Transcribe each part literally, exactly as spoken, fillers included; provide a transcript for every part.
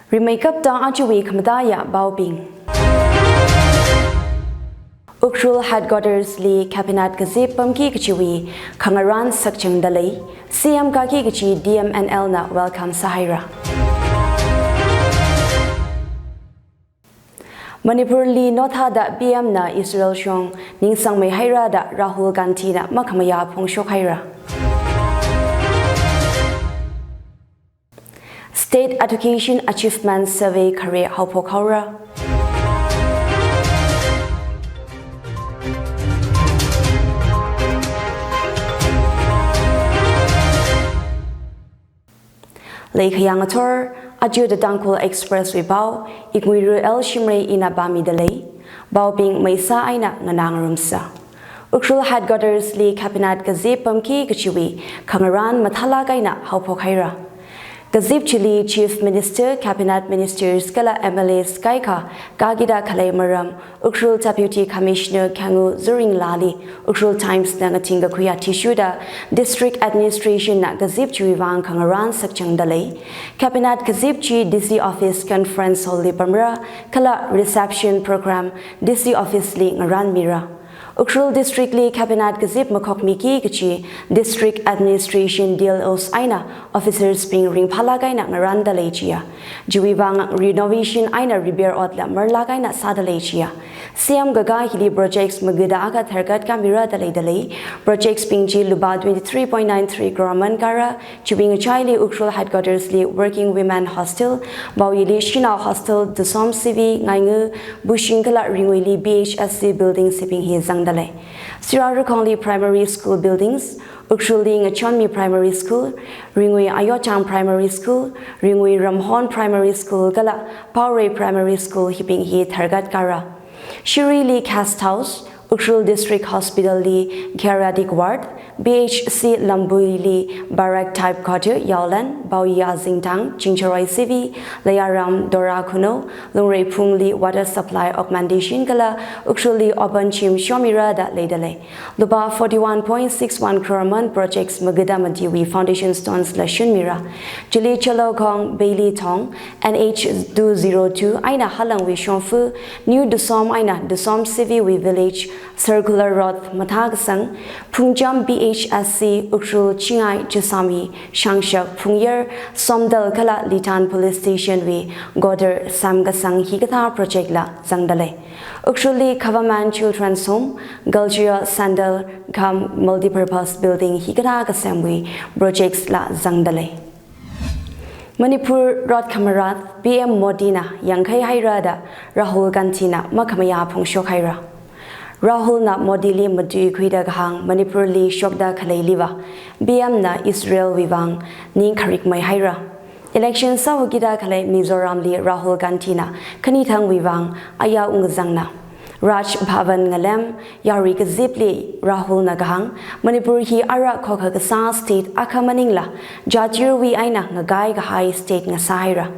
Rimeikapta ajawui khamataiya paobing. Ukhrul Headquarters li Cabinet kazip pamki kachiwui khangarān sakchangda lei, C M kāki kachi D M N L na welcome sāhaira. Manipur li nothāda P M na Israel shong ningsangmei haira da Rahul Gandhi na makhamayā phongshok haira. State Education Achievement Survey khare haophok haora. Leikhayang athor, aja The Tangkhul Express wui pao, Iknguira L Shimray ina pāmida lei, paobing meisā eina nganā ngarumsa. Ukhrul Headquarters li Cabinet kazip pamki kachiwui khangarān mathālāk eina haophok haira. Kazip chili Chief Minister, Cabinet Ministers kala M L As kaikha kākida khalei maram, Ukhrul Deputy Commissioner Khengu Zuringla li Ukhrul Times na ngathing kakhui athishurda District Administration na kazip chiwui vang khangarān sakchangda lei. Cabinet kazip chi D C Office Conference Hall li pamra, kala reception program D C Office li ngarānmira. Ukhrul District li Cabinet kazip makhokmiki kachi District Administration D L Os eina officers bing ringphālāk eina ngarānda lei chiya. Chiwui vang renovation eina repair otla marlāk eina sāda lei chiya. C M kakā hili projects magada akha tharkat kāmira da leida lei. Projects bing chi lupā twenty-three point nine three crore mankara, chiwui ngachaili Ukhrul Headquarters li Working Women Hostel, Paoyili Shanao Hostel, Tusom C V, Ngainga, Bushing kala Ringuili P H S C buildings hibing hi zangda lei. Sirarakhongli Primary School buildings, Ukhrulli Ngachonmi Primary School, Ringui Ayochang Primary School, Ringui Ramhon Primary School kala Paorei Primary School hibing hi tharkat kāra. Shirui li Guest House, Ukhrul District Hospital li Geriatric Ward, P H C Lambui li Barrack Type Quarter, Yaolan, Paoyi Azingthang, Chingcharoi C V, Layaram, Dora Khunou, Lungreiphung li Water Supply Augmentation kala Ukhrulli Open Gym shomira da leida lei. Lupā forty-one point six one crore man projects magada matiwui foundation stones la shunmira. Chili Chalokhong, Bailey Thong, N H two zero two eina Halangwui shongfa, New Tusom eina Tusom C V wui village, Circular Road mathākasang, Phungcham P H S C, Ukhrul Chingai, Chasami, Shangshak, Phungyer, Somdal kala Litan Police Station wui gutter samkasang hikathā project la zangda lei. Ukhrulli Government Children's Home, Cultural Center cum Multipurpose Building hikathā kasemwui projects la zangda lei. Manipur rot khamarat P M Modi na yangkhai haira da Rahul Gandhi na makhamayā phongshok haira. Rahul na Modi li matuikhuida kahāng Manipur li shokda khaleiliva P M na Israel wui vang ning kharikmei haira. Election sāvakida khalei Mizoram li Rahul Gandhi na khanithangwui vang aya ungzangna Raj Bhavan ngalem yarui kazipli Rahul na kahāng, Manipur hi ara khokha kasā state akha maningla, jatirwui eina ngakai kahai state ngasā haira.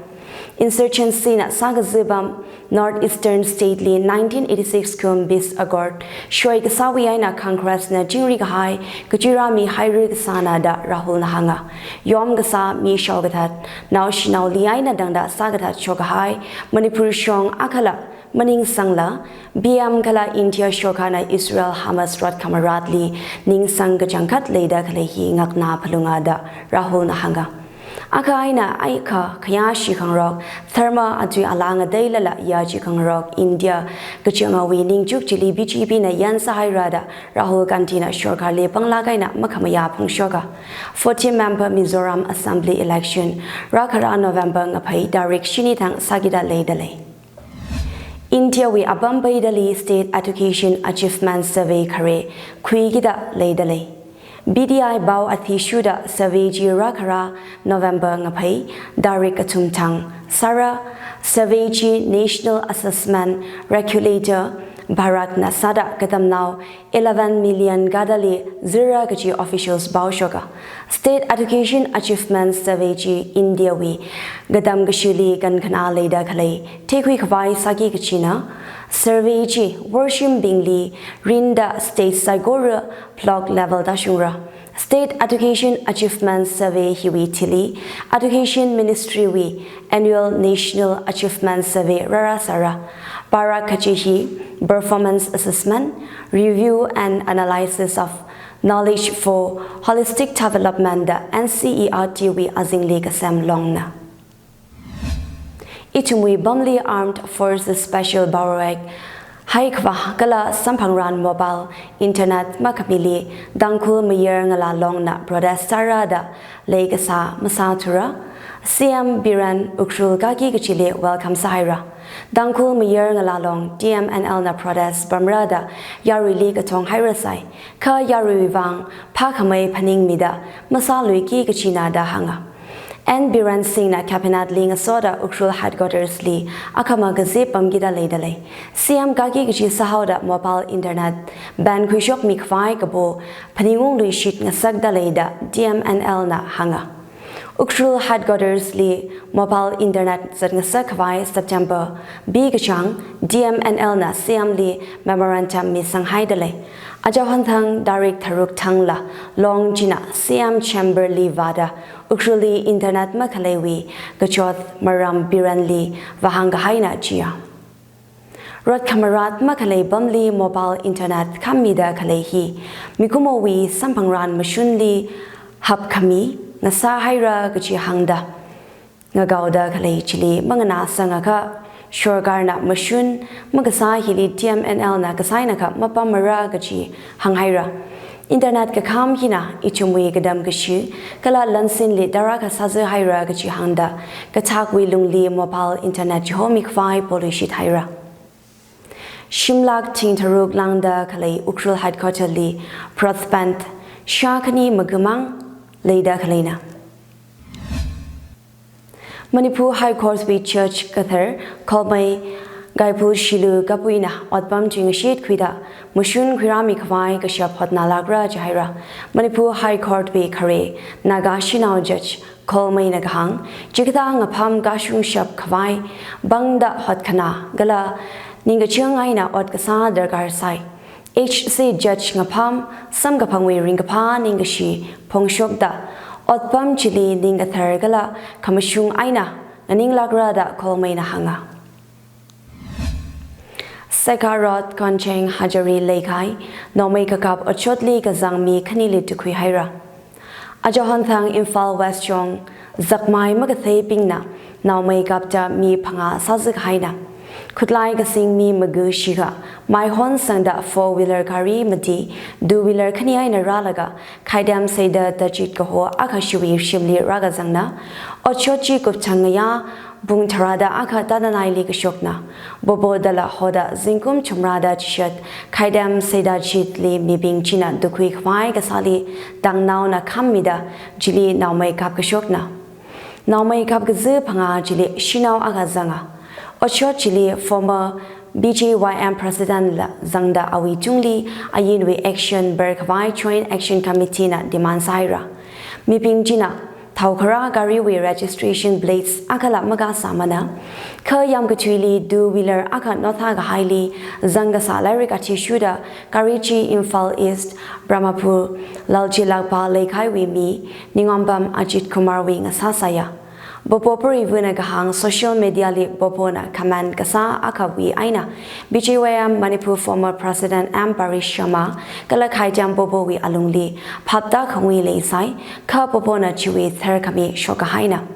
Insurgency na sākazip pam North Eastern state li nineteen eighty-six kum peace accord shoi kasāwui eina Congress na chingri kahai kachira mihaira kasāna da Rahul na hānga. Yom kasā, mi shaokathat, naoshinaoli eina tangda sākathat shok kahai Manipur shong akhala maningsangla, P M kala India shokhana Israel Hamas rot khamaratli ningsang kachangkhat leida khalei hi ngakna phalunga da Rahul na hānga. Akha eina akha khayāshi khangarok, dharma atui alā ngateilala yachi khangarok India kachangawui ningchuk chili B J P na yan sāhaira da Rahul Gandhi na sorkarli panglāk eina makhamayā phongshoka. Fourteen member Mizoram Assembly election rākhara November ngaphei tarik shini thang sākida leida lei. India wui apam peidali State Education Achievement Survey khare khuikida leida lei. P T I pao athishurda survey chi rākhara November ngaphei tarik kathum thang sāra. Survey chi National Assessment Regulator Bharat na sāda katamnao eleven million kadali zira kachi officials pao shoka. State Education Achievement Survey chi India wui katam kashili kankhana leida khalei theikhui khavai sāki kachina. Survey chi worshimbingli rinda state saikora block level da shungra. State Education Achievement Survey hiwui thili, Education Ministry wui Annual National Achievement Survey rāra sāra. Para kachi hi Performance Assessment, Review and Analysis of Knowledge for Holistic Development da N C E R T wui azingli kasem longna. Ithumwui pamli Armed Forces Special Power Act haikhavā kala samphangran mobile internet makhamili Tangkhul mayar ngalālongna protest sāra da leikasā masāthura. C M Biren Ukhrul kaki kachili welcome sāhaira. Tangkhul mayar ngalālong T M N L na protest pamra da yaruili kathong hairasai. Kha yaruiwui vang phākhamei phaningmida masāluiki kachina da hānga. N Biren Singh na Cabinet li ngasoda Ukhrul Headquarters li akhama kazip pamkida leidalei. C M kaki kachi sāhaoda mobile internet ban khuishokmi khavai kapo phaningungluishit ngasakda lei da T M N L na hānga. Ukhrul Headquarters li mobile internet zatngasak khavai September B kachāng T M N L na C M li memorandum misanghaidalei. Aja honthang tarik tharuk thangla long china C M chamber li vāda Ukhrulli internet makhaleiwui kachot maram Birenli vāhāngkahaina chiya. Rot khamarat makhalei pamli mobile internet khammida khalei hi mikumowui samphangran mashunli hapkhami ngasāhaira kachi hāngda ngakaoda khalei chili manganāsangakha, sorkarna mashun makasā hili T M N L na kasainakha mapammara kachi hānghaira. Internet kakham hina ithumwui katam kashi kala lansinli tarākha sāzāhaira kachi hāngda kathakwui lungli mobile internet chihomi khavai poluishit haira. Shimlak thing tharuk lāngda khalei Ukhrul Headquarter li broadband shākhani magamang leida khaleina. Manipur High Court wui Judge kathar Kholmei Gaiphul Shilu Kapuina otpam chi ngashit khuida mashun khuirāmi khavai kashap hotnālākra jihaira. Manipur High Court wui khare Naga shanao Judge Kholmeina kahāng, chikathā ngapham kashungshap khavai pangda hotkhana kala ningkachāng eina ot kasā darkar sai. H C Judge ngapham samkaphangwui ringkaphā ningkashi phongshokda otpam chili ningkathar kala khamashung eina nganinglākra da Kholmeina hānga. Sekha Road, Khoncheng Hajari Leikai, naomei kakap otshotli kazang mi khanili tukhuihaira. Aja honthang Imphal West shong zakmai makatheibingna naomei kapta mi phangā sāzākahaina. Khutlai kasing mi magu shikha, maihon sangda four wheeler gari mati, two wheeler khani eina rālaga, Khaidam Seida Dachit kaho akha shiwui shimli rākazangna. Otshot chi kupchang ngayā pung tharāda akha Tananaili kashokna. Popo dala hoda zingkum chumrada chishat Khaidam Seida Dachitli mibing china tukhui khavai kasāli tangnaona khammida chili naomei kapkashokna. Naomei kapkaza phangā chili shanao akha zanga. Otshot chili former B J Y M President la zangda awui tungli ayinwui action bar khavai Joint Action Committee na demand sāhaira. Mibing china thaokharā gariwui registration plates akhala makasāmana. Kha yamkathuili two wheeler akha nothā kahaili zangkasā lairik athishurda gari chi Imphal East, Brahmapur, Lalchilakpa Leikaiwui mi Ningompam Ajit Kumarwui ngasāsāya. Popo pariva̱na kahāng social media li Popona comment kasā akhawui eina B J Y M Manipur former President M Paresh Sharma kala Khaidam Popowui alungli phapta khangui leisai, kha Popona chiwui tharkhami shokkahaina.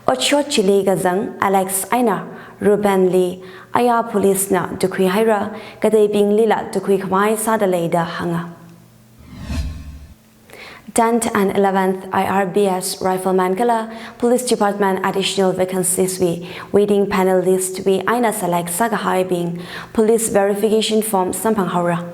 Otshot chili kazang Alex eina Rubenli aya police na tukhuihaira, kateibinglila tukhui khavai sāda leida hānga. Tenth and eleventh I R B S Rifleman kala Police Department additional vacancies wui waiting panel list wui eina select sākahaibing police verification form samphanghaora.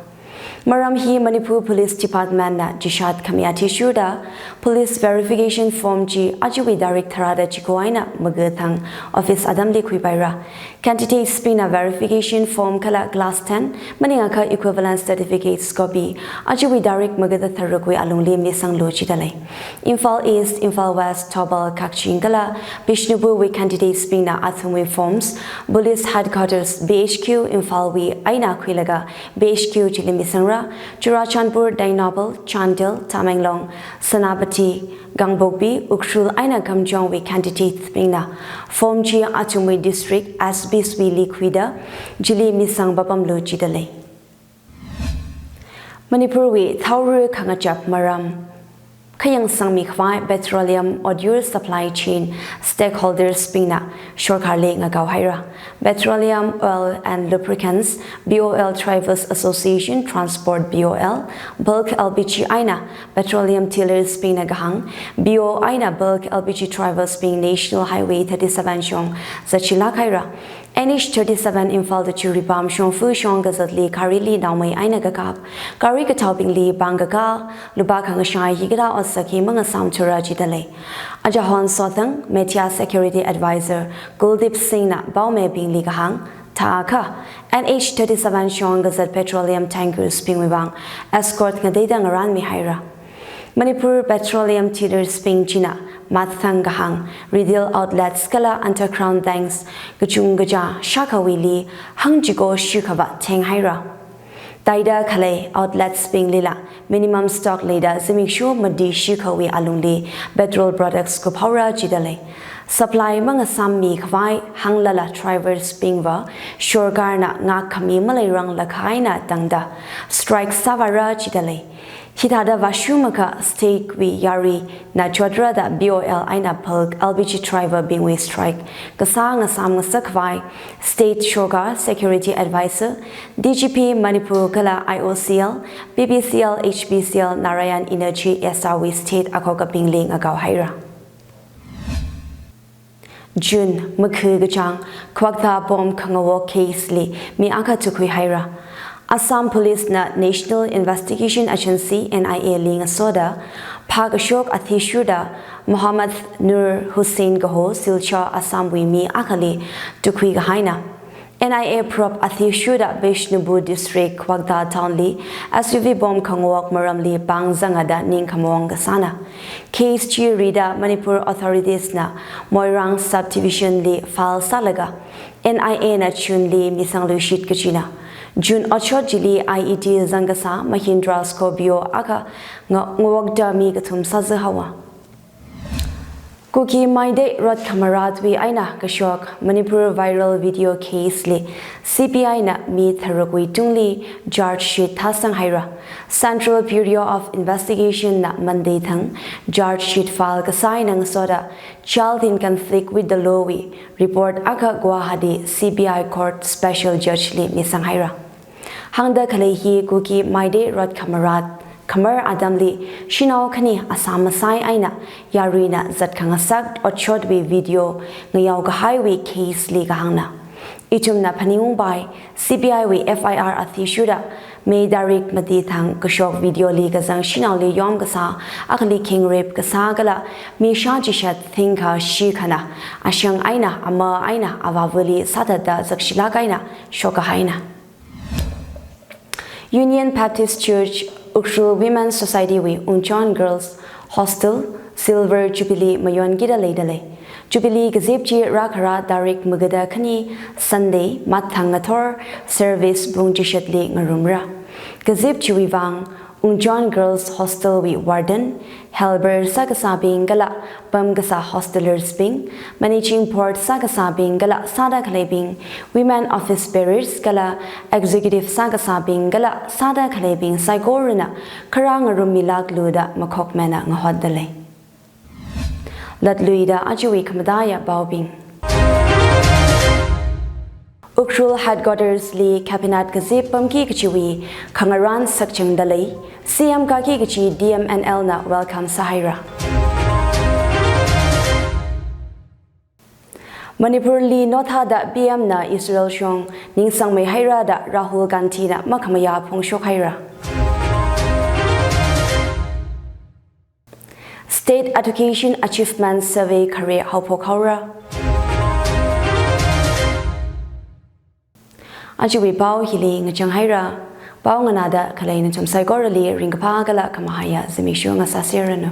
Maram hi Manipur Police Department na chishat khami athishurda police verification form chi ajawui tarik tharāda chiko eina maga thang office atamli khuipaira. Candidates bingna verification form kala class ten maningakha equivalence certificates copy ajawui tarik maga tharukwui alungli misanglu jidalei. Imphal East, Imphal West, Thoubal, Kakching kala Bishnupurwui candidates bingna athumwui forms Police Headquarters B H Q Imphalwui eina khuilaga B H Q chili misang Churachandpur, Tengnoupal, Chandel, Tamenglong, Senapati, Kangpokpi, Ukhrul eina Kamjongwui candidatebingna form chi athumwui district S Bs wuili khuida chili misang papamlu jidalei. Manipurwui thaora khangachap maram khayangsangmi khavai petroleum odyur supply chain stakeholdersbingna sorkarli ngakao haira. Petroleum, Oil and Lubricants, B O L, Drivers Association, Transport, B O L, Bulk L P G eina petroleum dealersbingna kahāng, B O eina Bulk L P G driversbing National Highway thirty-seven shong zatshilāk haira. N H thirty-seven Imphal to Jiribam shongfa shong kazatli garili naomei eina kakap, gari kathaobingli pāng kakā, lupā khangashai hikathā otsak hi mangasamthura jidalei. Ajahon Sothang, Media Security Advisor Kuldeep Singhna paomibingli kahāng, thākha N H thirty-seven shong kazat petroleum tankersbingwui vang escort ngateida ngarānmi haira. Manipur Petroleum dealersbing china mathang kahāng retail outlets kala underground tanks kachungkaja shākhawuili hangchiko shikhavā theng haira. Taida khalei outletsbinglila minimum stock leida zimiksho mati shikhawui alungli petrol products kuphaora jidalei. Supply mangasammi khavai hānglala driversbingva sorkarna ngākkhami maleirang lakhaina tangda strike sāvāra jidalei. Hithāda vāshungmakha state wui yarina chotra da B O L eina Bulk L P G driverbingwui strike kasā ngasam ngasak khavai State Sorkar Security Advisor, D G P Manipur kala I O C L, P P C L, H P C L, Narayan Energy S R wui state akhokabingli ngakao haira. June, makhu kachāng, Khwakda bomb khangawok case li mi akha tukhui haira. Assam Police na National Investigation Agency, N I A li ngasoda phākashok athishurda Mohammad Nur Hussain kaho Silchar, Assam wui mi akhali tukhui kahaina. N I A probe athishurda Bishnupur District, Khwakda Town li S U V bomb khangawok maramli pāng zangada ningkhamong kasāna. Case chi rida Manipur authorities na Moirang Subdivision li file sālaga N I A na June li misangluishit kachina. June otshot chili I E D zang kasā Mahindra Scorpio akha nga-, ngawokda mi kathum sāzā haowa. Kuki Meitei rot khamaratwui eina kashok Manipur viral video case li C B I na mi tharukwui tungli charge sheet thāsang haira. Central Bureau of Investigation na Monday thang charge sheet file kasā eina ngasoda child in conflict with the law wui report akha Guwahati C B I Court Special Judge li misang haira. Hāngda khalei hi Kuki Meitei rot khamarat khamar atamli shanao khani asā masai eina yaruina zat khangasak otshotwui video ngayao kahaiwui case li kahāngna. Ithumna phaningungpai, C B I wui F I R athishurda May tarik mati thang kashok video li kazang shanaoli yom kasā, akhali kheng rape kasā kala mi shā chishat thingkha shikhana, ashang eina ama eina avāvali sāthatda zakshilāk eina shok kahaina. Union Baptist Church Ukhrul Women Society wui Ungchon Girls Hostel Silver Jubilee mayonkida leidalei. Jubilee kazip chi rākhara tarik magada khani Sunday, March thang ngathor, service pung chishatli ngarumra. Kazip chiwui vang Ungchon Girls Hostel wui Warden, helper sākasābing kala pamkasā hostelers bing, managing board sākasābing kala sāda khaleibing, women office bearers kala executive sākasābing kala sāda khaleibing saikorana kharā ngarummilāklu da makhokmana ngahotdalei. Latluida ajawui khamataiya paobing. Ukhrul headquarters li cabinet kazip pamki kachiwui khangarān sakchangdalei, C M kāki kachi T M N L na welcome sāhaira. Manipur li nothāda P M na Israel shong ningsangmei haira da Rahul Gandhi na makhamayā phongshok haira. State Education Achievement Survey khare haophok haora. Ajawui pao hili ngachang haira. Pao nganāda khalei nathum saikorali ringkaphā kala khamahaiya zimiksho ngasāserranu.